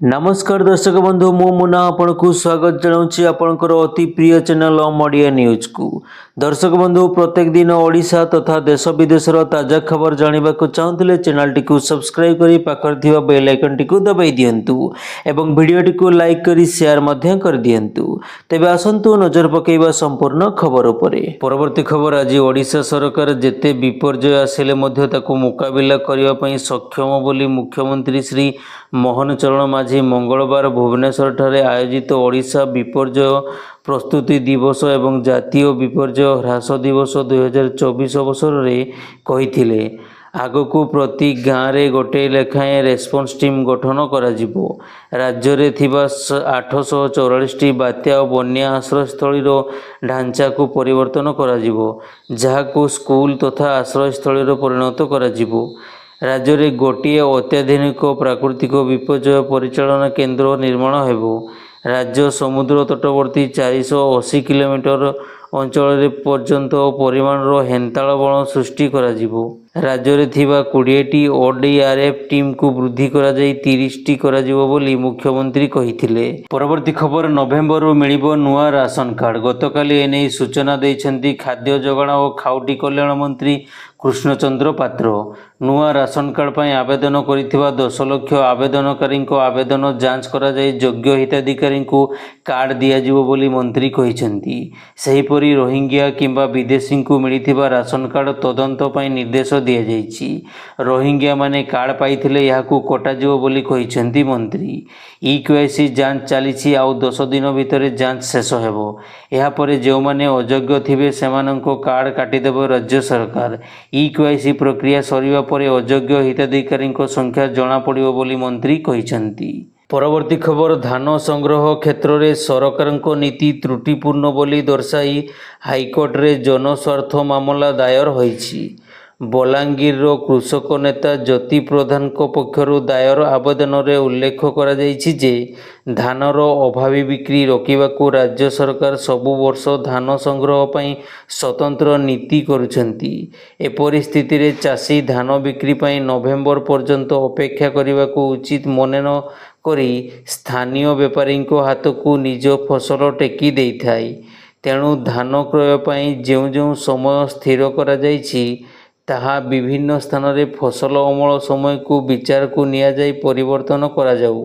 ନମସ୍କାର ଦର୍ଶକ ବନ୍ଧୁ, ମୁଁ ମୁନା ଆପଣଙ୍କୁ ସ୍ୱାଗତ ଜଣାଉଛି ଆପଣଙ୍କର ଅତି ପ୍ରିୟ ଚ୍ୟାନେଲ ଅମ୍ ଓଡ଼ିଆ ନ୍ୟୁଜ୍କୁ। ଦର୍ଶକ ବନ୍ଧୁ, ପ୍ରତ୍ୟେକ ଦିନ ଓଡ଼ିଶା ତଥା ଦେଶ ବିଦେଶର ତାଜା ଖବର ଜାଣିବାକୁ ଚାହୁଁଥିଲେ ଚ୍ୟାନେଲଟିକୁ ସବସ୍କ୍ରାଇବ୍ କରି ପାଖରେ ଥିବା ବେଲ୍ ଆଇକନ୍ଟିକୁ ଦବାଇ ଦିଅନ୍ତୁ ଏବଂ ଭିଡ଼ିଓଟିକୁ ଲାଇକ୍ କରି ସେୟାର ମଧ୍ୟ କରିଦିଅନ୍ତୁ। ତେବେ ଆସନ୍ତୁ ନଜର ପକାଇବା ସମ୍ପୂର୍ଣ୍ଣ ଖବର ଉପରେ। ପରବର୍ତ୍ତୀ ଖବର, ଆଜି ଓଡ଼ିଶା ସରକାର ଯେତେ ବିପର୍ଯ୍ୟୟ ଆସିଲେ ମଧ୍ୟ ତାକୁ ମୁକାବିଲା କରିବା ପାଇଁ ସକ୍ଷମ ବୋଲି ମୁଖ୍ୟମନ୍ତ୍ରୀ ଶ୍ରୀ ମୋହନ ଚରଣ ମାଝୀ ମଙ୍ଗଳବାର ଭୁବନେଶ୍ୱରଠାରେ ଆୟୋଜିତ ଓଡ଼ିଶା ବିପର୍ଯ୍ୟୟ ପ୍ରସ୍ତୁତି ଦିବସ ଏବଂ ଜାତୀୟ ବିପର୍ଯ୍ୟୟ ହ୍ରାସ ଦିବସ 2024 ଅବସରରେ କହିଥିଲେ। ଆଗକୁ ପ୍ରତି ଗାଁରେ ଗୋଟିଏ ଲେଖାଏଁ ରେସ୍ପନ୍ସ ଟିମ୍ ଗଠନ କରାଯିବ। ରାଜ୍ୟରେ ଥିବା 844ଟି ବାତ୍ୟା ଓ ବନ୍ୟା ଆଶ୍ରୟସ୍ଥଳୀର ଢାଞ୍ଚାକୁ ପରିବର୍ତ୍ତନ କରାଯିବ, ଯାହାକୁ ସ୍କୁଲ ତଥା ଆଶ୍ରୟସ୍ଥଳୀରେ ପରିଣତ କରାଯିବ। ରାଜ୍ୟରେ ଗୋଟିଏ ଅତ୍ୟାଧୁନିକ ପ୍ରାକୃତିକ ବିପର୍ଯ୍ୟୟ ପରିଚାଳନା କେନ୍ଦ୍ର ନିର୍ମାଣ ହେବ। ରାଜ୍ୟ ସମୁଦ୍ର ତଟବର୍ତ୍ତୀ 480 କିଲୋମିଟର ଅଞ୍ଚଳରେ ପର୍ଯ୍ୟାପ୍ତ ପରିମାଣର ହେନ୍ତାଳ ବଣ ସୃଷ୍ଟି କରାଯିବ। ରାଜ୍ୟରେ ଥିବା 20ଟି ଓଡିଆର୍ଏଫ୍ ଟିମ୍କୁ ବୃଦ୍ଧି କରାଯାଇ 30ଟି କରାଯିବ ବୋଲି ମୁଖ୍ୟମନ୍ତ୍ରୀ କହିଥିଲେ। ପରବର୍ତ୍ତୀ ଖବର, ନଭେମ୍ବରରୁ ମିଳିବ ନୂଆ ରାସନ କାର୍ଡ। ଗତକାଲି ଏନେଇ ସୂଚନା ଦେଇଛନ୍ତି ଖାଦ୍ୟ ଯୋଗାଣ ଓ ଖାଉଟି କଲ୍ୟାଣ ମନ୍ତ୍ରୀ କୃଷ୍ଣଚନ୍ଦ୍ର ପାତ୍ର। ନୂଆ ରାସନ କାର୍ଡ ପାଇଁ ଆବେଦନ କରିଥିବା 10 ଲକ୍ଷ ଆବେଦନକାରୀଙ୍କ ଆବେଦନ ଯାଞ୍ଚ କରାଯାଇ ଯୋଗ୍ୟ ହିତାଧିକାରୀଙ୍କୁ କାର୍ଡ ଦିଆଯିବ ବୋଲି ମନ୍ତ୍ରୀ କହିଛନ୍ତି। ସେହିପରି ରୋହିଙ୍ଗ୍ୟା କିମ୍ବା ବିଦେଶୀଙ୍କୁ ମିଳିଥିବା ରାସନ କାର୍ଡ ତଦନ୍ତ ପାଇଁ ନିର୍ଦ୍ଦେଶ ଦିଆଯାଇଛି। ରୋହିଙ୍ଗ୍ୟାମାନେ କାର୍ଡ ପାଇଥିଲେ ଏହାକୁ କଟାଯିବ ବୋଲି କହିଛନ୍ତି ମନ୍ତ୍ରୀ। ଇ କେୱାଇସି ଯାଞ୍ଚ ଚାଲିଛି, ଆଉ 10 ଦିନ ଭିତରେ ଯାଞ୍ଚ ଶେଷ ହେବ। ଏହାପରେ ଯେଉଁମାନେ ଅଯୋଗ୍ୟ ଥିବେ, ସେମାନଙ୍କ କାର୍ଡ କାଟିଦେବ ରାଜ୍ୟ ସରକାର। ଇ କେୱାଇସି ପ୍ରକ୍ରିୟା ସରିବା ପରେ ଅଯୋଗ୍ୟ ହିତାଧିକାରୀଙ୍କ ସଂଖ୍ୟା ଜଣାପଡ଼ିବ ବୋଲି ମନ୍ତ୍ରୀ କହିଛନ୍ତି। ପରବର୍ତ୍ତୀ ଖବର, ଧାନ ସଂଗ୍ରହ କ୍ଷେତ୍ରରେ ସରକାରଙ୍କ ନୀତି ତ୍ରୁଟିପୂର୍ଣ୍ଣ ବୋଲି ଦର୍ଶାଇ ହାଇକୋର୍ଟରେ ଜନସ୍ୱାର୍ଥ ମାମଲା ଦାୟର ହୋଇଛି। ବଲାଙ୍ଗୀରର କୃଷକ ନେତା ଜ୍ୟୋତି ପ୍ରଧାନଙ୍କ ପକ୍ଷରୁ ଦାୟର ଆବେଦନରେ ଉଲ୍ଲେଖ କରାଯାଇଛି ଯେ, ଧାନର ଅଭାବୀ ବିକ୍ରି ରୋକିବାକୁ ରାଜ୍ୟ ସରକାର ସବୁ ବର୍ଷ ଧାନ ସଂଗ୍ରହ ପାଇଁ ସ୍ୱତନ୍ତ୍ର ନୀତି କରୁଛନ୍ତି। ଏପରି ସ୍ଥିତିରେ ଚାଷୀ ଧାନ ବିକ୍ରି ପାଇଁ ନଭେମ୍ବର ପର୍ଯ୍ୟନ୍ତ ଅପେକ୍ଷା କରିବାକୁ ଉଚିତ ମନେ ନ କରି ସ୍ଥାନୀୟ ବେପାରୀଙ୍କ ହାତକୁ ନିଜ ଫସଲ ଟେକି ଦେଇଥାଏ। ତେଣୁ ଧାନ କ୍ରୟ ପାଇଁ ଯେଉଁ ଯେଉଁ ସମୟ ସ୍ଥିର କରାଯାଇଛି, ତାହା ବିଭିନ୍ନ ସ୍ଥାନରେ ଫସଲ ଅମଳ ସମୟକୁ ବିଚାରକୁ ନିଆଯାଇ ପରିବର୍ତ୍ତନ କରାଯାଉ।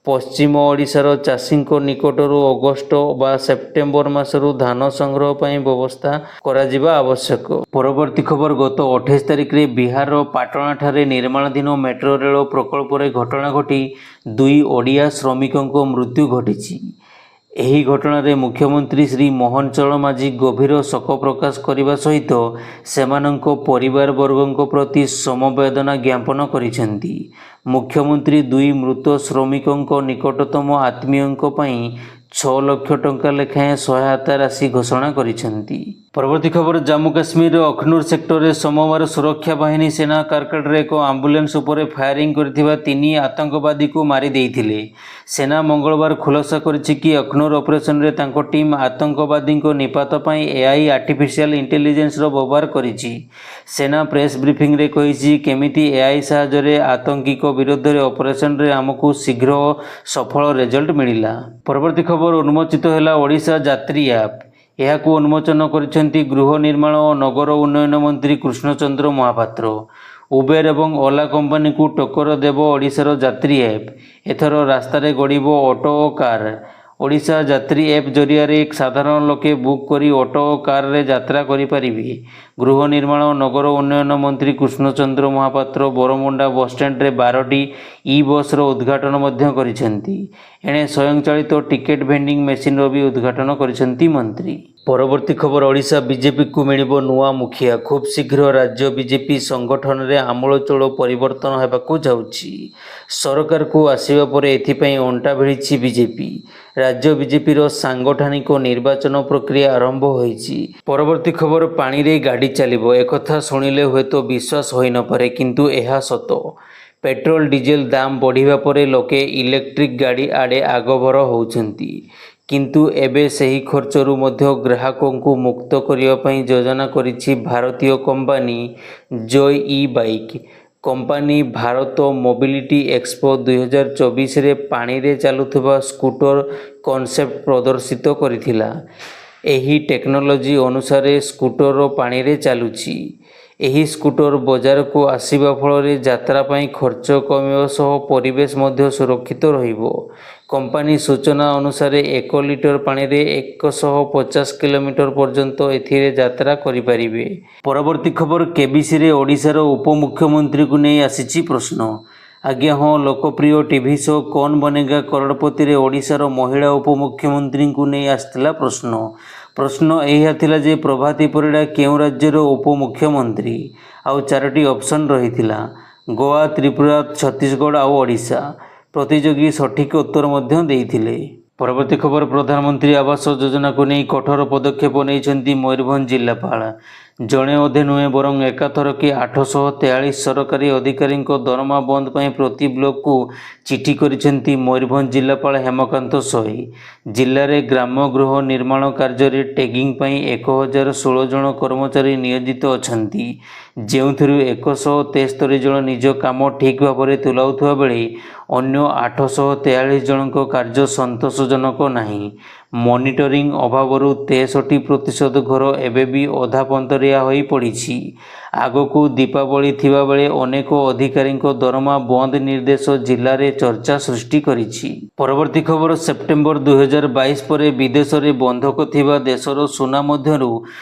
ପଶ୍ଚିମ ଓଡ଼ିଶାର ଚାଷୀଙ୍କ ନିକଟରୁ ଅଗଷ୍ଟ ବା ସେପ୍ଟେମ୍ବର ମାସରୁ ଧାନ ସଂଗ୍ରହ ପାଇଁ ବ୍ୟବସ୍ଥା କରାଯିବା ଆବଶ୍ୟକ। ପରବର୍ତ୍ତୀ ଖବର, ଗତ 28 ତାରିଖରେ ବିହାରର ପାଟଣାଠାରେ ନିର୍ମାଣାଧୀନ ମେଟ୍ରୋ ରେଳ ପ୍ରକଳ୍ପରେ ଘଟଣା ଘଟି ଦୁଇ ଓଡ଼ିଆ ଶ୍ରମିକଙ୍କ ମୃତ୍ୟୁ ଘଟିଛି। ଏହି ଘଟଣାରେ ମୁଖ୍ୟମନ୍ତ୍ରୀ ଶ୍ରୀ ମୋହନ ଚରଣ ମାଝୀ ଗଭୀର ଶୋକ ପ୍ରକାଶ କରିବା ସହିତ ସେମାନଙ୍କ ପରିବାରବର୍ଗଙ୍କ ପ୍ରତି ସମବେଦନା ଜ୍ଞାପନ କରିଛନ୍ତି। ମୁଖ୍ୟମନ୍ତ୍ରୀ ଦୁଇ ମୃତ ଶ୍ରମିକଙ୍କ ନିକଟତମ ଆତ୍ମୀୟଙ୍କ ପାଇଁ 6 ଲକ୍ଷ ଟଙ୍କା ଲେଖାଏଁ ସହାୟତା ରାଶି ଘୋଷଣା କରିଛନ୍ତି। ପରବର୍ତ୍ତୀ ଖବର, ଜାମ୍ମୁ କାଶ୍ମୀରର ଅଖନୁର ସେକ୍ଟରରେ ସୋମବାର ସୁରକ୍ଷା ବାହିନୀ ସେନା କାରକେଡରେ ଏକ ଆମ୍ବୁଲାନ୍ସ ଉପରେ ଫାୟାରିଂ କରିଥିବା ତିନି ଆତଙ୍କବାଦୀକୁ ମାରି ଦେଇଥିଲେ। ସେନା ମଙ୍ଗଳବାର ଖୁଲାସା କରିଛି କି, ଅଖନୁର ଅପରେସନରେ ତାଙ୍କ ଟିମ୍ ଆତଙ୍କବାଦୀଙ୍କ ନିପାତ ପାଇଁ ଏଆଇ, ଆର୍ଟିଫିସିଆଲ ଇଣ୍ଟେଲିଜେନ୍ସର ବ୍ୟବହାର କରିଛି। ସେନା ପ୍ରେସ୍ ବ୍ରିଫିଂରେ କହିଛି, କେମିତି ଏଆଇ ସାହାଯ୍ୟରେ ଆତଙ୍କୀଙ୍କ ବିରୋଧରେ ଅପରେସନରେ ଆମକୁ ଶୀଘ୍ର ଓ ସଫଳ ରେଜଲ୍ଟ ମିଳିଲା। ପରବର୍ତ୍ତୀ ଖବର, ଉନ୍ମୋଚିତ ହେଲା ଓଡ଼ିଶା ଯାତ୍ରୀ ଆପ୍। ଏହାକୁ ଉନ୍ମୋଚନ କରିଛନ୍ତି ଗୃହ ନିର୍ମାଣ ଓ ନଗର ଉନ୍ନୟନ ମନ୍ତ୍ରୀ କୃଷ୍ଣଚନ୍ଦ୍ର ମହାପାତ୍ର। ଉବେର ଏବଂ ଓଲା କମ୍ପାନୀକୁ ଟକ୍କର ଦେବ ଓଡ଼ିଶାର ଯାତ୍ରୀ ଆପ୍। ଏଥର ରାସ୍ତାରେ ଗଡ଼ିବ ଅଟୋ ଓ କାର୍। ଓଡ଼ିଶା ଯାତ୍ରୀ ଆପ୍ ଜରିଆରେ ସାଧାରଣ ଲୋକେ ବୁକ୍ କରି ଅଟୋ ଓ କାରରେ ଯାତ୍ରା କରିପାରିବେ। ଗୃହ ନିର୍ମାଣ ଓ ନଗର ଉନ୍ନୟନ ମନ୍ତ୍ରୀ କୃଷ୍ଣଚନ୍ଦ୍ର ମହାପାତ୍ର ବରମୁଣ୍ଡା ବସ୍ଷ୍ଟାଣ୍ଡରେ 12ଟି ଇ ବସ୍ର ଉଦ୍ଘାଟନ ମଧ୍ୟ କରିଛନ୍ତି। ଏଣେ ସ୍ୱୟଂଚାଳିତ ଟିକେଟ୍ ଭେଣ୍ଡିଂ ମେସିନ୍ର ବି ଉଦ୍ଘାଟନ କରିଛନ୍ତି ମନ୍ତ୍ରୀ। ପରବର୍ତ୍ତୀ ଖବର, ଓଡ଼ିଶା ବିଜେପିକୁ ମିଳିବ ନୂଆ ମୁଖିଆ। ଖୁବ୍ ଶୀଘ୍ର ରାଜ୍ୟ ବିଜେପି ସଂଗଠନରେ ଆମୂଳଚୂଳ ପରିବର୍ତ୍ତନ ହେବାକୁ ଯାଉଛି। ସରକାରକୁ ଆସିବା ପରେ ଏଥିପାଇଁ ଅଣ୍ଟା ଭିଡ଼ିଛି ବିଜେପି। ରାଜ୍ୟ ବିଜେପିର ସାଂଗଠନିକ ନିର୍ବାଚନ ପ୍ରକ୍ରିୟା ଆରମ୍ଭ ହୋଇଛି। ପରବର୍ତ୍ତୀ ଖବର, ପାଣିରେ ଗାଡ଼ି ଚାଲିବ। ଏକଥା ଶୁଣିଲେ ହୁଏତ ବିଶ୍ୱାସ ହୋଇନପାରେ, କିନ୍ତୁ ଏହା ସତ। ପେଟ୍ରୋଲ ଡିଜେଲ ଦାମ ବଢ଼ିବା ପରେ ଲୋକେ ଇଲେକ୍ଟ୍ରିକ୍ ଗାଡ଼ି ଆଡ଼େ ଆଗଭର ହେଉଛନ୍ତି। କିନ୍ତୁ ଏବେ ସେହି ଖର୍ଚ୍ଚରୁ ମଧ୍ୟ ଗ୍ରାହକଙ୍କୁ ମୁକ୍ତ କରିବା ପାଇଁ ଯୋଜନା କରିଛି ଭାରତୀୟ company Joy E bike. Company Bharat mobility expo 2024ରେ ପାଣିରେ ଚାଲୁଥିବା ସ୍କୁଟର କନସେପ୍ଟ ପ୍ରଦର୍ଶିତ କରିଥିଲା। ଏହି ଟେକ୍ନୋଲୋଜି ଅନୁସାରେ ସ୍କୁଟର ପାଣିରେ ଚାଲୁଛି। ଏହି ସ୍କୁଟର ବଜାରକୁ ଆସିବା ଫଳରେ ଯାତ୍ରା ପାଇଁ ଖର୍ଚ୍ଚ କମିବା ସହ ପରିବେଶ ମଧ୍ୟ ସୁରକ୍ଷିତ ରହିବ। କମ୍ପାନୀ ସୂଚନା ଅନୁସାରେ, 1 ଲିଟର ପାଣିରେ 150 କିଲୋମିଟର ପର୍ଯ୍ୟନ୍ତ ଏଥିରେ ଯାତ୍ରା କରିପାରିବେ। ପରବର୍ତ୍ତୀ ଖବର, କେବିସିରେ ଓଡ଼ିଶାର ଉପମୁଖ୍ୟମନ୍ତ୍ରୀଙ୍କୁ ନେଇ ଆସିଛି ପ୍ରଶ୍ନ। ଆଜ୍ଞା ହଁ, ଲୋକପ୍ରିୟ ଟିଭି ଶୋ କୌନ ବନେଗା କରୋଡ଼ପତିରେ ଓଡ଼ିଶାର ମହିଳା ଉପମୁଖ୍ୟମନ୍ତ୍ରୀଙ୍କୁ ନେଇ ଆସିଥିଲା ପ୍ରଶ୍ନ। ପ୍ରଶ୍ନ ଏହା ଥିଲା ଯେ, ପ୍ରଭାତୀ ପରିଡ଼ା କେଉଁ ରାଜ୍ୟର ଉପମୁଖ୍ୟମନ୍ତ୍ରୀ? ଆଉ ଚାରୋଟି ଅପସନ୍ ରହିଥିଲା ଗୋଆ, ତ୍ରିପୁରା, ଛତିଶଗଡ଼ ଆଉ ଓଡ଼ିଶା। ପ୍ରତିଯୋଗୀ ସଠିକ୍ ଉତ୍ତର ମଧ୍ୟ ଦେଇଥିଲେ। ପରବର୍ତ୍ତୀ ଖବର, ପ୍ରଧାନମନ୍ତ୍ରୀ ଆବାସ ଯୋଜନାକୁ ନେଇ କଠୋର ପଦକ୍ଷେପ ନେଇଛନ୍ତି ମୟୂରଭଞ୍ଜ ଜିଲ୍ଲାପାଳ। ଜଣେ ଅଧେ ନୁହେଁ, ବରଂ ଏକାଥରକେ 843 ସରକାରୀ ଅଧିକାରୀଙ୍କ ଦରମା ବନ୍ଦ ପାଇଁ ପ୍ରତି ବ୍ଲକକୁ ଚିଠି କରିଛନ୍ତି ମୟୂରଭଞ୍ଜ ଜିଲ୍ଲାପାଳ ହେମକାନ୍ତ ସୋଇ। ଜିଲ୍ଲାରେ ଗ୍ରାମ୍ୟ ଗୃହ ନିର୍ମାଣ କାର୍ଯ୍ୟରେ ଟ୍ୟାଗିଂ ପାଇଁ 1016 ଜଣ କର୍ମଚାରୀ ନିୟୋଜିତ ଅଛନ୍ତି, ଯେଉଁଥିରୁ 173 ଜଣ ନିଜ କାମ ଠିକ୍ ଭାବରେ ତୁଲାଉଥିବା ବେଳେ ଅନ୍ୟ 843 ଜଣଙ୍କ କାର୍ଯ୍ୟ ସନ୍ତୋଷଜନକ ନାହିଁ। ମନିଟରିଂ ଅଭାବରୁ 63% ଘର ଏବେ ବି ଅଧାପନ୍ତରିଆ ହୋଇ ପଡ଼ିଛି। ଆଗକୁ ଦୀପାବଳି ଥିବାବେଳେ ଅନେକ ଅଧିକାରୀଙ୍କ ଦରମା ବନ୍ଦ ନିର୍ଦ୍ଦେଶ ଜିଲ୍ଲାରେ ଚର୍ଚ୍ଚା ସୃଷ୍ଟି କରିଛି। ପରବର୍ତ୍ତୀ ଖବର, ସେପ୍ଟେମ୍ବର 2022 ପରେ ବିଦେଶରେ ବନ୍ଧକ ଥିବା ଦେଶର ସୁନା ମଧ୍ୟରୁ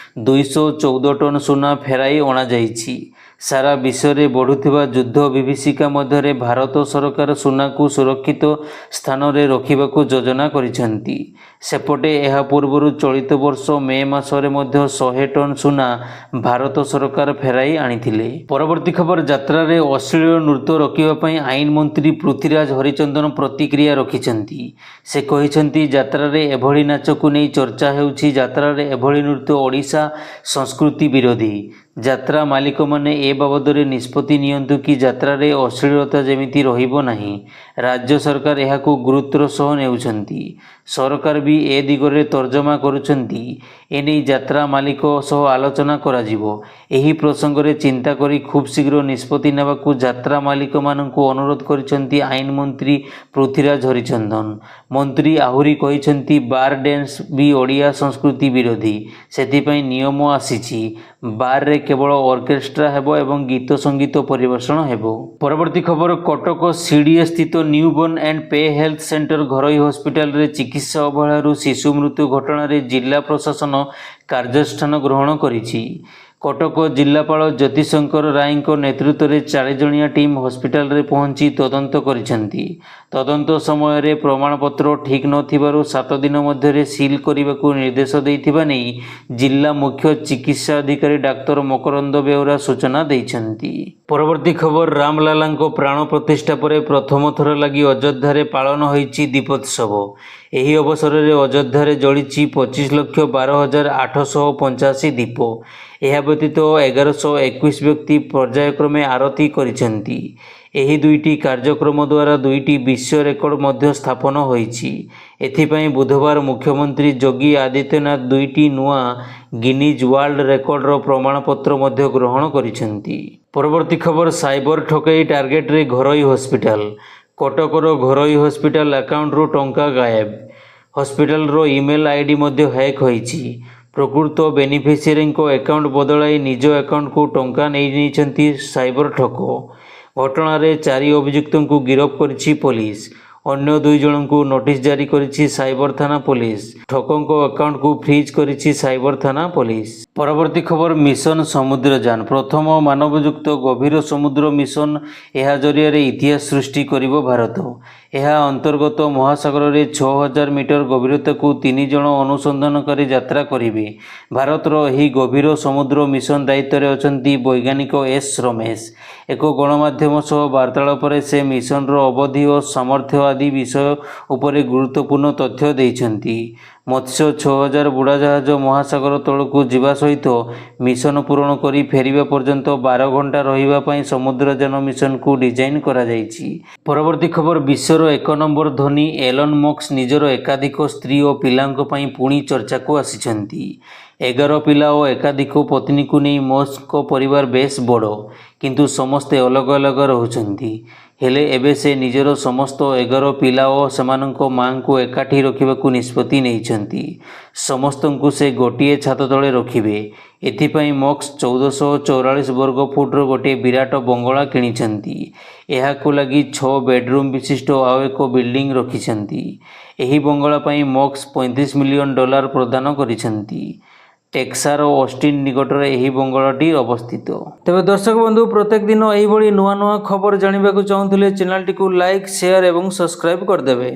214 ଟନ୍ ସୁନା ଫେରାଇ ଅଣାଯାଇଛି। ସାରା ବିଶ୍ୱରେ ବଢ଼ୁଥିବା ଯୁଦ୍ଧ ବିଭୀଷିକା ମଧ୍ୟରେ ଭାରତ ସରକାର ସୁନାକୁ ସୁରକ୍ଷିତ ସ୍ଥାନରେ ରଖିବାକୁ ଯୋଜନା କରିଛନ୍ତି। ସେପଟେ ଏହା ପୂର୍ବରୁ ଚଳିତ ବର୍ଷ ମେ ମାସରେ ମଧ୍ୟ 100 ଟନ୍ ସୁନା ଭାରତ ସରକାର ଫେରାଇ ଆଣିଥିଲେ। ପରବର୍ତ୍ତୀ ଖବର, ଯାତ୍ରାରେ ଅଶ୍ଳୀଳ ନୃତ୍ୟ ରୋକିବା ପାଇଁ ଆଇନ ମନ୍ତ୍ରୀ ପୃଥ୍ୱୀରାଜ ହରିଚନ୍ଦନ ପ୍ରତିକ୍ରିୟା ରଖିଛନ୍ତି। ସେ କହିଛନ୍ତି, ଯାତ୍ରାରେ ଏଭଳି ନାଚକୁ ନେଇ ଚର୍ଚ୍ଚା ହେଉଛି। ଯାତ୍ରାରେ ଏଭଳି ନୃତ୍ୟ ଓଡ଼ିଶା ସଂସ୍କୃତି ବିରୋଧୀ। ଯାତ୍ରା ମାଲିକମାନେ ଏ ବାବଦରେ ନିଷ୍ପତ୍ତି ନିଅନ୍ତୁ କି ଯାତ୍ରାରେ ଅଶ୍ଳୀଳତା ଯେମିତି ରହିବ ନାହିଁ। ରାଜ୍ୟ ସରକାର ଏହାକୁ ଗୁରୁତ୍ୱର ସହ ନେଉଛନ୍ତି। ସରକାର ବି ଏ ଦିଗରେ ତର୍ଜମା କରୁଛନ୍ତି। ଏନେଇ ଯାତ୍ରା ମାଲିକ ସହ ଆଲୋଚନା କରାଯିବ। ଏହି ପ୍ରସଙ୍ଗରେ ଚିନ୍ତା କରି ଖୁବ୍ ଶୀଘ୍ର ନିଷ୍ପତ୍ତି ନେବାକୁ ଯାତ୍ରା ମାଲିକମାନଙ୍କୁ ଅନୁରୋଧ କରିଛନ୍ତି ଆଇନ ମନ୍ତ୍ରୀ ପୃଥ୍ୱୀରାଜ ହରିଚନ୍ଦନ। ମନ୍ତ୍ରୀ ଆହୁରି କହିଛନ୍ତି, ବାର ଡ୍ୟାନ୍ସ ବି ଓଡ଼ିଆ ସଂସ୍କୃତି ବିରୋଧୀ। ସେଥିପାଇଁ ନିୟମ ଆସିଛି। ବାର୍ରେ କେବଳ ଅର୍କେଷ୍ଟ୍ରା ହେବ ଏବଂ ଗୀତ ସଙ୍ଗୀତ ପରିବେଷଣ ହେବ। ପରବର୍ତ୍ତୀ ଖବର, କଟକ ସିଡିଏ ସ୍ଥିତ newborn and pay health centre ଘରୋଇ ହସ୍ପିଟାଲରେ ଚିକିତ୍ସା ଅବହେଳାରୁ ଶିଶୁ ମୃତ୍ୟୁ ଘଟଣାରେ ଜିଲ୍ଲା ପ୍ରଶାସନ କାର୍ଯ୍ୟାନୁଷ୍ଠାନ ଗ୍ରହଣ କରିଛି। କଟକ ଜିଲ୍ଲାପାଳ ଜ୍ୟୋତିଶଙ୍କର ରାୟଙ୍କ ନେତୃତ୍ୱରେ 4 ଜଣିଆ ଟିମ୍ ହସ୍ପିଟାଲରେ ପହଞ୍ଚି ତଦନ୍ତ କରିଛନ୍ତି। ତଦନ୍ତ ସମୟରେ ପ୍ରମାଣପତ୍ର ଠିକ୍ ନଥିବାରୁ 7 ଦିନ ମଧ୍ୟରେ ସିଲ୍ କରିବାକୁ ନିର୍ଦ୍ଦେଶ ଦେଇଥିବା ନେଇ ଜିଲ୍ଲା ମୁଖ୍ୟ ଚିକିତ୍ସା ଅଧିକାରୀ ଡାକ୍ତର ମକରନ୍ଦ ବେଉରା ସୂଚନା ଦେଇଛନ୍ତି। ପରବର୍ତ୍ତୀ ଖବର, ରାମଲାଲାଙ୍କ ପ୍ରାଣ ପ୍ରତିଷ୍ଠା ପରେ ପ୍ରଥମ ଥର ଲାଗି ଅଯୋଧ୍ୟାରେ ପାଳନ ହୋଇଛି ଦୀପୋତ୍ସବ। ଏହି ଅବସରରେ ଅଯୋଧ୍ୟାରେ ଜଳିଛି 25,12,885 ଦୀପ। ଏହା ବ୍ୟତୀତ 1121 ବ୍ୟକ୍ତି ପର୍ଯ୍ୟାୟକ୍ରମେ ଆରତି କରିଛନ୍ତି। ଏହି ଦୁଇଟି କାର୍ଯ୍ୟକ୍ରମ ଦ୍ୱାରା ଦୁଇଟି ବିଶ୍ୱ ରେକର୍ଡ ମଧ୍ୟ ସ୍ଥାପନ ହୋଇଛି। ଏଥିପାଇଁ ବୁଧବାର ମୁଖ୍ୟମନ୍ତ୍ରୀ ଯୋଗୀ ଆଦିତ୍ୟନାଥ ଦୁଇଟି ନୂଆ ଗିନିଜ୍ ୱାର୍ଲଡ ରେକର୍ଡର ପ୍ରମାଣପତ୍ର ମଧ୍ୟ ଗ୍ରହଣ କରିଛନ୍ତି। ପରବର୍ତ୍ତୀ ଖବର, ସାଇବର ଠକେଇ ଟାର୍ଗେଟରେ ଘରୋଇ ହସ୍ପିଟାଲ। କଟକର ଘରୋଇ ହସ୍ପିଟାଲ ଆକାଉଣ୍ଟରୁ ଟଙ୍କା ଗାୟବ। ହସ୍ପିଟାଲର ଇମେଲ୍ ଆଇଡି ମଧ୍ୟ ହ୍ୟାକ୍ ହୋଇଛି। ପ୍ରକୃତ ବେନିଫିସିଆରୀଙ୍କ ଆକାଉଣ୍ଟ ବଦଳାଇ ନିଜ ଆକାଉଣ୍ଟକୁ ଟଙ୍କା ନେଇନେଇଛନ୍ତି ସାଇବର ଠକ। ଘଟଣାରେ ଚାରି ଅଭିଯୁକ୍ତଙ୍କୁ ଗିରଫ କରିଛି ପୋଲିସ। ଅନ୍ୟ 2 ଜଣଙ୍କୁ ନୋଟିସ୍ ଜାରି କରିଛି ସାଇବର ଥାନା ପୋଲିସ। ଠକଙ୍କ ଆକାଉଣ୍ଟକୁ ଫ୍ରିଜ୍ କରିଛି ସାଇବର ଥାନା ପୋଲିସ। ପରବର୍ତ୍ତୀ ଖବର, ମିଶନ ସମୁଦ୍ରଯାନ। ପ୍ରଥମ ମାନବଯୁକ୍ତ ଗଭୀର ସମୁଦ୍ର ମିଶନ। ଏହା ଜରିଆରେ ଇତିହାସ ସୃଷ୍ଟି କରିବ ଭାରତ। ଏହା ଅନ୍ତର୍ଗତ ମହାସାଗରରେ 6000 ମିଟର ଗଭୀରତାକୁ ତିନି ଜଣ ଅନୁସନ୍ଧାନକାରୀ ଯାତ୍ରା କରିବେ। ଭାରତର ଏହି ଗଭୀର ସମୁଦ୍ର ମିଶନ ଦାୟିତ୍ୱରେ ଅଛନ୍ତି ବୈଜ୍ଞାନିକ ଏସ୍ ରମେଶ। ଏକ ଗଣମାଧ୍ୟମ ସହ ବାର୍ତ୍ତାଳାପରେ ସେ ମିଶନର ଅବଧି ଓ ସାମର୍ଥ୍ୟ ଆଦି ବିଷୟ ଉପରେ ଗୁରୁତ୍ୱପୂର୍ଣ୍ଣ ତଥ୍ୟ ଦେଇଛନ୍ତି। ମତ୍ସ୍ୟ 6000 ବୁଡ଼ାଜାହାଜ ମହାସାଗର ତଳକୁ ଯିବା ସହିତ ମିଶନ ପୂରଣ କରି ଫେରିବା ପର୍ଯ୍ୟନ୍ତ 12 ଘଣ୍ଟା ରହିବା ପାଇଁ ସମୁଦ୍ରଯାନ ମିଶନକୁ ଡିଜାଇନ୍ କରାଯାଇଛି। ପରବର୍ତ୍ତୀ ଖବର, ବିଶ୍ୱର ଏକ ନମ୍ବର ଧନୀ ଏଲନ୍ ମସ୍କ ନିଜର ଏକାଧିକ ସ୍ତ୍ରୀ ଓ ପିଲାଙ୍କ ପାଇଁ ପୁଣି ଚର୍ଚ୍ଚାକୁ ଆସିଛନ୍ତି। 11 ପିଲା ଓ ଏକାଧିକ ପତ୍ନୀକୁ ନେଇ ମସ୍କଙ୍କ ପରିବାର ବେଶ୍ ବଡ଼। କିନ୍ତୁ ସମସ୍ତେ ଅଲଗା ଅଲଗା ରହୁଛନ୍ତି। ହେଲେ ଏବେ ସେ ନିଜର ସମସ୍ତ 11 ପିଲା ଓ ସେମାନଙ୍କ ମାଆଙ୍କୁ ଏକାଠି ରଖିବାକୁ ନିଷ୍ପତ୍ତି ନେଇଛନ୍ତି। ସମସ୍ତଙ୍କୁ ସେ ଗୋଟିଏ ଛାତ ତଳେ ରଖିବେ। ଏଥିପାଇଁ ମସ୍କ 1444 ବର୍ଗ ଫୁଟର ଗୋଟିଏ ବିରାଟ ବଙ୍ଗଳା କିଣିଛନ୍ତି। ଏହାକୁ ଲାଗି ଛଅ ବେଡରୁମ୍ ବିଶିଷ୍ଟ ଆଉ ଏକ ବିଲ୍ଡିଂ ରଖିଛନ୍ତି। ଏହି ବଙ୍ଗଳା ପାଇଁ ମସ୍କ 35 ମିଲିୟନ ଡଲାର ପ୍ରଦାନ କରିଛନ୍ତି। ଟେକ୍ସାସର ଅଷ୍ଟିନ ନିକଟରେ ଏହି ବଙ୍ଗଳାଟି ଅବସ୍ଥିତ। ତେବେ ଦର୍ଶକ ବନ୍ଧୁ, ପ୍ରତ୍ୟେକ ଦିନ ଏହିଭଳି ନୂଆ ନୂଆ ଖବର ଜାଣିବାକୁ ଚାହୁଁଥିଲେ ଚ୍ୟାନେଲଟିକୁ ଲାଇକ୍, ସେୟାର ଏବଂ ସବସ୍କ୍ରାଇବ୍ କରିଦେବେ।